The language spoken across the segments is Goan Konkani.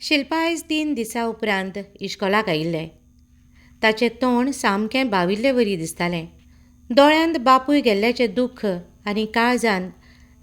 शिल्पा आयज 3 दिसां उपरांत इश्कोलाक आयिल्लें. ताचें तोंड सामकें बाविल्ले वरी दिसतालें. दोळ्यांत बापूय गेल्ल्याचें दुख्ख आनी काळजान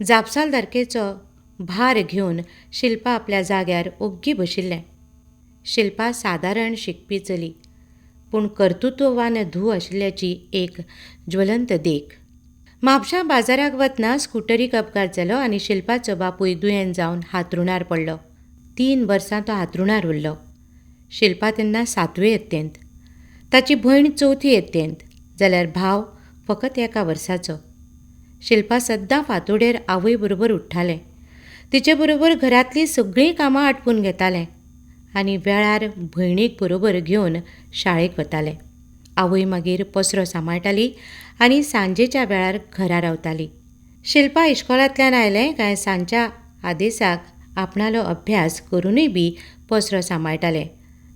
जापसालदारकेचो भार घेवन शिल्पा आपल्या जाग्यार ओग्गी बशिल्लें. शिल्पा सादारण शिकपी चली, पूण कर्तृत्ववान धूव आशिल्ल्याची एक ज्वलंत देख. म्हापशां बाजाराक वतना स्कुटरीक अपघात जालो आनी शिल्पाचो बापूय दुयेंत जावन हांतरुणार पडलो. 3 वर्सां तो हांतरुणार उरलो. शिल्पा तेन्ना 7वे यत्तेंत, ताची भयण 4थी यत्तेंत, जाल्यार भाव फकत 1 वर्साचो. शिल्पा सद्दां फांतोडेर आवय बरोबर उठ्ठालें. तिचे बरोबर घरांतलीं सगळीं कामां आटपून घेतालें आनी वेळार भयणीक बरोबर घेवन शाळेक वतालें. आवय मागीर पसरो सांबाळटाली आनी सांजेच्या वेळार घरा रावताली. शिल्पा इश्कोलांतल्यान आयलें काय सांजच्या आदेसाक आपणालो अभ्यास करूनय बी पसरो सांबाळटालें.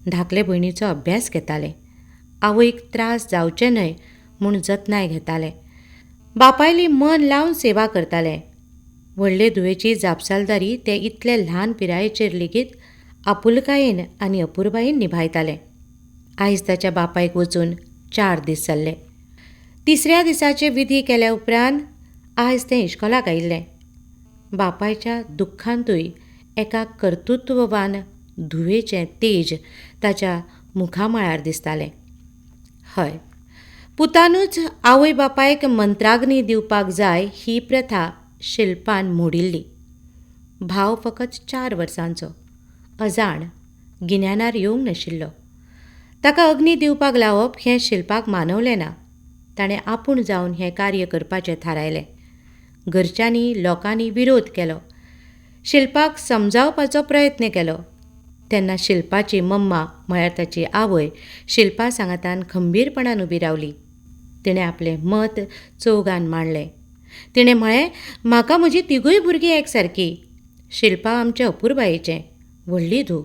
धाकले भयणीचो अभ्यास घेतालें. आवयक त्रास जावचे न्हय म्हूण जतनाय घेतालें. बापायली मन लावन सेवा करतालें. व्हडले धुवेची जापसालदारी ते इतले ल्हान पिरायेचेर लेगीत आपुलकायेन आनी अपुरबायेन निभायतालें. आयज ताच्या बापायक वचून 4 दीस जाल्ले. 3ऱ्या दिसाचे विधी केल्या उपरांत आयज तें इश्कोलाक आयिल्लें. बापायच्या दुख्खांतूय एका कर्तृत्ववान धुवेचें तेज ताच्या मुखामळार दिसतालें. हय, पुतानूच आवय बापायक मंत्राग्नी दिवपाक जाय ही प्रथा शिल्पान मोडिल्ली. भाव फकत 4 वर्सांचो, अजाण, गिन्यानार येवंक नाशिल्लो. ताका अग्नी दिवपाक लावप हें शिल्पाक मानवलें ना. ताणें आपूण जावन हें कार्य करपाचें थारायलें. घरच्यांनी, लोकांनी विरोध केलो. शिल्पाक समजावपाचो प्रयत्न केलो. तेन्ना शिल्पाची मम्मा म्हळ्यार ताची आवय शिल्पा सांगातान खंबीरपणान उबी रावली. तिणें आपलें मत चौगान मांडलें. तिणें म्हळें, म्हाका म्हजी तिगूय भुरगीं एकसारकी. शिल्पा आमच्या अपुरबायेचें, व्हडली धूव,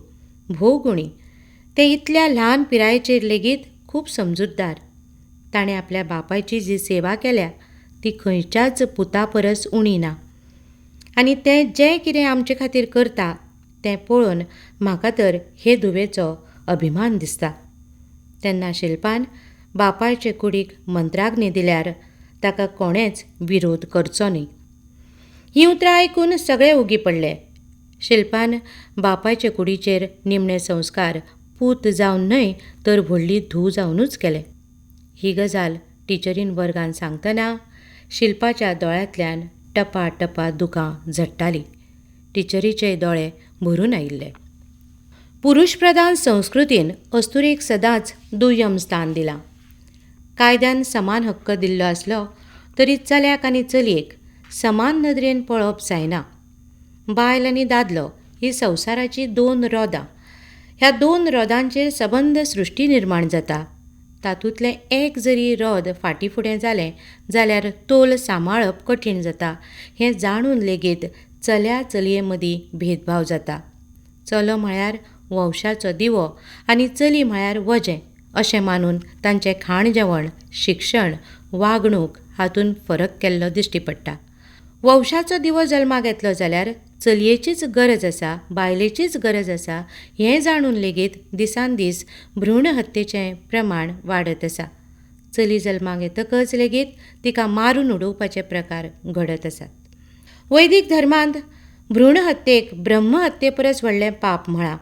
भोव गुणी. तें इतल्या ल्हान पिरायेचेर लेगीत खूब समजूतदार. ताणें आपल्या बापायची जी सेवा केल्या ती खंयच्याच पुता परस उणी ना. आनी तें जें कितें आमचे खातीर करता तें पळोवन म्हाका तर हे धुवेचो अभिमान दिसता. तेन्ना शिल्पान बापायचे कुडीक मंत्राग्नी दिल्यार ताका कोणेंच विरोध करचो न्हय. हीं उतरां आयकून सगळे ओगी पडले. शिल्पान बापायचे कुडीचेर निमणे संस्कार पूत जावन न्हय तर व्हडली धूव जावनूच केले. ही गजाल टिचरीन वर्गान सांगतना शिल्पाच्या दोळ्यांतल्यान टपा टपा दुकां झडटालीं. टिचरीचे दोळे भरून आयिल्ले. पुरुशप्रधान संस्कृतीन अस्तुरेक सदांच दुय्यम स्थान दिलां. कायद्यान समान हक्क दिल्लो आसलो तरी चल्याक आनी चलयेक समान नदरेन पळोवप जायना. बायल आनी दादलो ही संवसाराची 2 रोदां. ह्या 2 रोदांचेर सबंद सृश्टी निर्माण जाता. तातूंतलें एक जरी रोद फाटीं फुडें जालें जाल्यार तोल सांबाळप कठीण जाता. हें जाणून लेगीत चल्या चलये मदीं भेदभाव जाता. चलो म्हळ्यार वंशाचो दिवो आनी चली म्हळ्यार वजें अशें मानून तांचें खाण जेवण, शिक्षण, वागणूक हातूंत फरक केल्लो दिश्टी पडटा. वंशाचो दिवो जल्माक येतलो जाल्यार चलयेचीच गरज आसा, बायलेचीच गरज आसा हें जाणून लेगीत दिसान दीस भ्रूण हत्येचें प्रमाण वाडत आसा. चली जल्माक येतकच लेगीत तिका मारून उडोवपाचे प्रकार घडत आसात. वैदिक धर्मांत भ्रूण हत्येक ब्रह्महत्ये परस व्हडलें पाप म्हळां.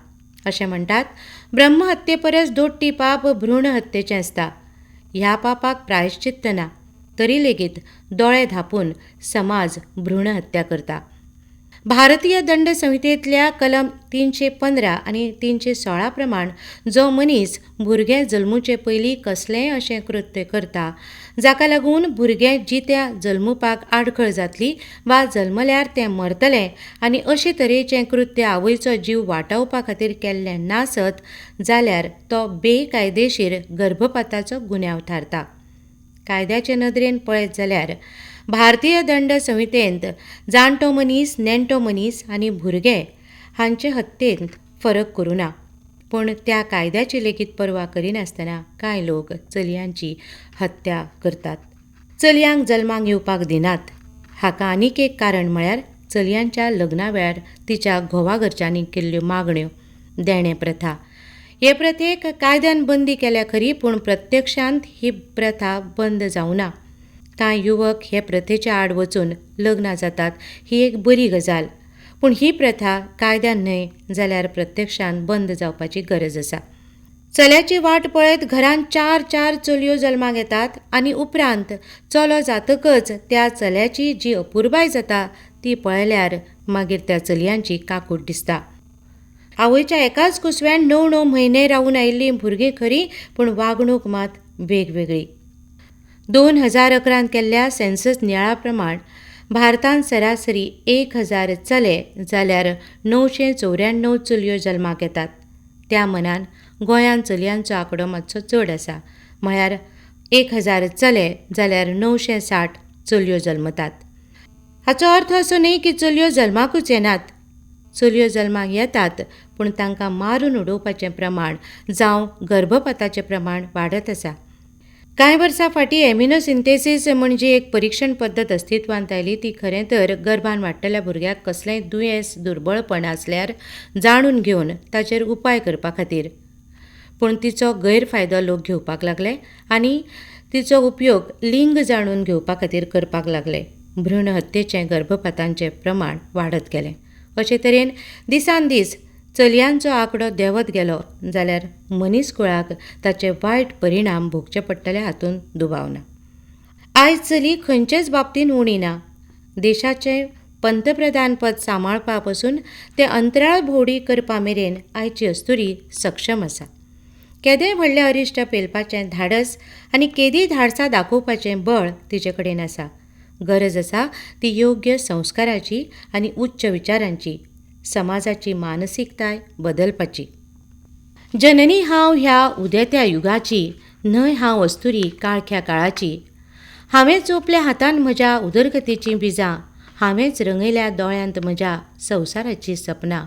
अशें म्हणटात, ब्रह्महत्ये परस दोट्टी पाप भ्रूण हत्येचें आसता. ह्या पापाक प्रायश्चित्त ना, तरी लेगीत दोळे धांपून समाज भ्रूण हत्या करता. भारतीय दंड संहितेंतल्या कलम 315 आनी 316 प्रमाण जो मनीस भुरगें जल्मुचे पयलीं कसलेंय अशें कृत्य करता जाका लागून भुरगें जित्या जल्मुपाक आडखळ जातली वा जल्मल्यार तें मरतलें आनी अशे तरेचें कृत्य आवयचो जीव वाटावपा खातीर केल्लें नासत जाल्यार तो बेकायदेशीर गर्भपाताचो गुन्यांव थारता. कायद्याचे नदरेन पळयत जाल्यार भारतीय दंड संहितेंत जाणटो मनीस, नेणटो मनीस आनी भुरगे हांचे हत्येंत फरक करुना, पूण त्या कायद्याची लेगीत पर्वा करिनासतना कांय लोक चलयांची हत्या करतात. चलयांक जल्माक येवपाक दिनात. हाका आनीक एक कारण म्हळ्यार चलयांच्या लग्ना वेळार तिच्या घोवा घरच्यांनी केल्ल्यो मागण्यो, देणें प्रथा. हे प्रथेक कायद्यान बंदी केल्या खरी, पूण प्रत्यक्षांत ही प्रथा बंद जावना. कांय युवक हे प्रथेच्या आड वचून लग्नां जातात ही एक बरी गजाल, पूण ही प्रथा कायद्यान न्हय जाल्यार प्रत्यक्षांत बंद जावपाची गरज आसा. चल्याची वाट पळयत घरांत चार चार चलयो जल्माक येतात आनी उपरांत चलो जातकच त्या चल्याची जी अपुरबाय जाता ती पळयल्यार मागीर त्या चलयांची काकूट दिसता. आवयच्या एकाच कुसव्यान 9 9 म्हयने रावून आयिल्लीं भुरगीं खरीं, पूण वागणूक मात वेगवेगळी. 2011 केल्ल्या सेन्सस नियाळा प्रमाण भारतांत सरासरी 1000 चले जाल्यार 994 चलयो जल्माक येतात. त्या मनान गोंयांत चलयांचो आंकडो मातसो चड आसा, म्हळ्यार 1000 चले जाल्यार 960 चलयो जल्मतात. हाचो अर्थ असो न्हय की चलयो जल्माकूच येनात. चलयो जल्माक येतात, पूण तांकां मारून उडोवपाचें प्रमाण जावं गर्भपाताचें प्रमाण वाडत आसा. कांय वर्सां फाटीं एमिनोसिंथेसीस म्हणजे एक परिक्षण पद्दत अस्तित्वांत आयली. ती खरें तर गर्भान वाडटल्या भुरग्याक कसलेंय दुयेंस, दुर्बळपण आसल्यार जाणून घेवन ताचेर उपाय करपा खातीर, पूण तिचो गैरफायदो लोक घेवपाक लागले आनी तिचो उपयोग लिंग जाणून घेवपा खातीर करपाक लागले. भ्रूण हत्येचें, गर्भपातांचें प्रमाण वाडत गेलें. अशे तरेन दिसान दीस चलयांचो आंकडो देंवत गेलो जाल्यार मनीस कुळाक ताचे वायट परिणाम भोगचे पडटले हातूंत दुबाव ना. आयज चली खंयचेच बाबतींत उणी ना. देशाचें पंतप्रधानपद सांबाळपा पसून ते अंतराळ भोंवडी करपा मेरेन आयची अस्तुरी सक्षम आसा. केदेंय व्हडलें अरिश्ट पेलपाचें धाडस आनी केदीय धाडसां दाखोवपाचें बळ तिचे कडेन आसा. गरज आसा ती योग्य संस्काराची आनी उच्च विचारांची, समाजाची मानसिकताय बदलपाची. जननी हांव ह्या उदेत्या युगाची, न्हय हांव अस्तुरी काळख्या काळाची. हांवें चोपल्या हातान म्हज्या उदरगतीचीं बिजां, हांवेंच रंगयल्या दोळ्यांत म्हज्या संवसाराचीं सपनां.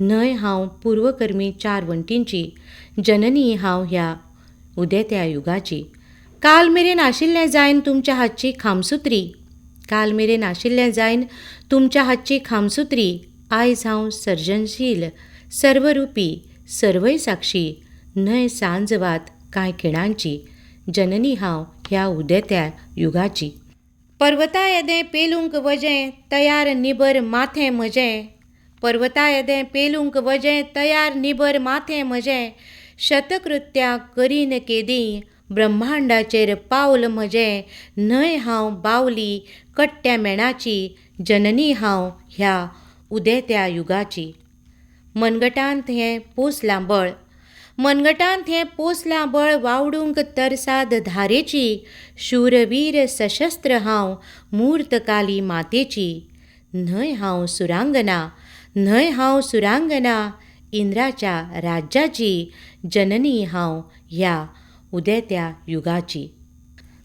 न्हय हांव पूर्वकर्मी चार वण्टींची, जननी हांव ह्या उदेत्या युगाची. काल मेरेन आशिल्लें जायन तुमच्या हातची खामसुत्री, काल मेरेन आशिल्लें जायन तुमच्या हातची खामसुत्री, आयज हांव सर्जनशील, सर्वरुपी, सर्वय साक्षी, न्हय सांजवात कांय खिणांची, जननी हांव ह्या उदेत्या युगाची. पर्वता येदें पेलूंक वजें तयार निबर माथें म्हजें, पर्वता येदें पेलूंक वजें तयार निबर माथें म्हजें, शतकृत्यां करीन केदीं ब्रह्मांडाचेर पावल म्हजें, न्हय हांव बावली कट्ट्या मेणाची, जननी हांव ह्या उदेत्या युगाची. मनगटांत हें पोसलां बळ, मनगटांत हें पोसलां बळ वावडूंक तरसाद धारेची, शूरवीर सशस्त्र हांव मूर्त काली मातेची, न्हय हांव सुरांगना, न्हय हांव सुरांगना इंद्राच्या राज्याची, जननी हांव ह्या उदेत्या युगाची.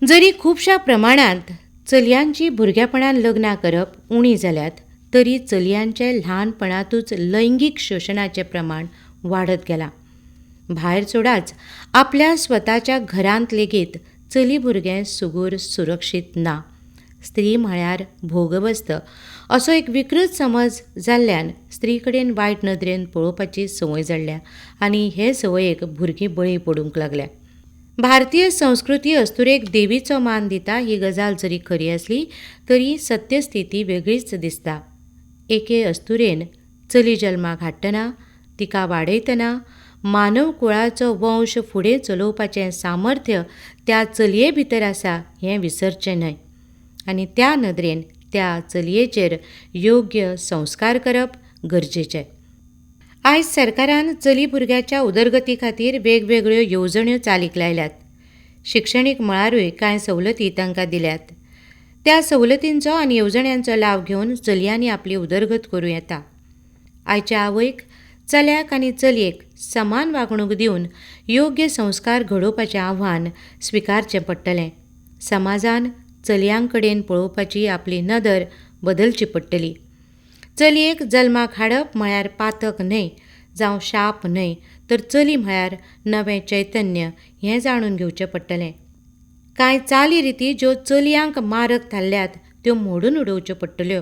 जरी खुबश्या प्रमाणांत चलयांची भुरगेपणान लग्नां करप उणी जाल्यात, तरी चलयांचे ल्हानपणांतूच लैंगीक शोशणाचें प्रमाण वाडत गेलां. भायर सोडाच, आपल्या स्वताच्या घरांत लेगीत चली भुरगें सुगूर सुरक्षीत ना. स्त्री म्हळ्यार भोगवस्त असो एक विकृत समज जाल्ल्यान स्त्री कडेन वायट नदरेन पळोवपाची संवय जाल्या आनी हे संवयेक भुरगीं बळी पडूंक लागल्या. भारतीय संस्कृती अस्तुरेक देवीचो मान दिता ही गजाल जरी खरी आसली तरी सत्यस्थिती वेगळीच दिसता. एके अस्तुरेन चली जल्माक हाडटना, तिका वाडयतना मानव कुळाचो वंश फुडें चलोवपाचें सामर्थ्य त्या चलये भितर आसा हें विसरचें न्हय आनी त्या नदरेन त्या चलयेचेर योग्य संस्कार करप गरजेचें. आयज सरकारान चली भुरग्याच्या उदरगती खातीर वेगवेगळ्यो येवजण्यो चालीक लायल्यात. शिक्षणीक मळारूय कांय सवलती तांकां दिल्यात. त्या सवलतींचो आनी येवजण्यांचो लाव घेवन चलयांनी आपली उदरगत करूं येता. आयच्या आवयक चल्याक आनी चलयेक समान वागणूक दिवन योग्य संस्कार घडोवपाचें आव्हान स्विकारचें पडटलें. समाजान चलयां कडेन पळोवपाची आपली नदर बदलची पडटली. चलयेक जल्माक हाडप म्हळ्यार पातक न्हय जावं शाप न्हय, तर चली म्हळ्यार नवें चैतन्य हें जाणून घेवचें पडटलें. कांय चालीरिती ज्यो चलयांक मारक थारल्यात त्यो मोडून उडोवच्यो पडटल्यो.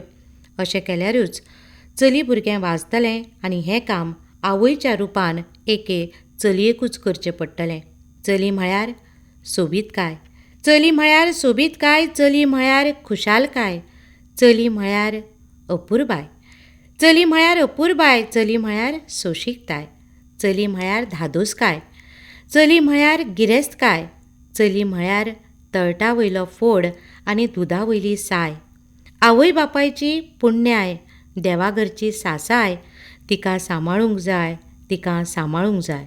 अशें केल्यारूच चली भुरगें वाचतलें आनी हें काम आवयच्या रुपान एके चलयेकूच करचें पडटलें. चली म्हळ्यार सोबीतकाय. चली म्हळ्यार सोबीतकाय, चली म्हळ्यार खुशालकाय, चली म्हळ्यार अपुरबाय. चली म्हळ्यार अपुरबाय, चली म्हळ्यार सोंशीकताय, चली म्हळ्यार धादोसकाय, चली म्हळ्यार गिरेस्तकाय, चली म्हळ्यार तळटा वयलो फोड आनी दुदा वयली साय. आवय बापायची पुण्याय, देवा घरची सासाय, तिका सांबाळूंक जाय, तिका सांबाळूंक जाय.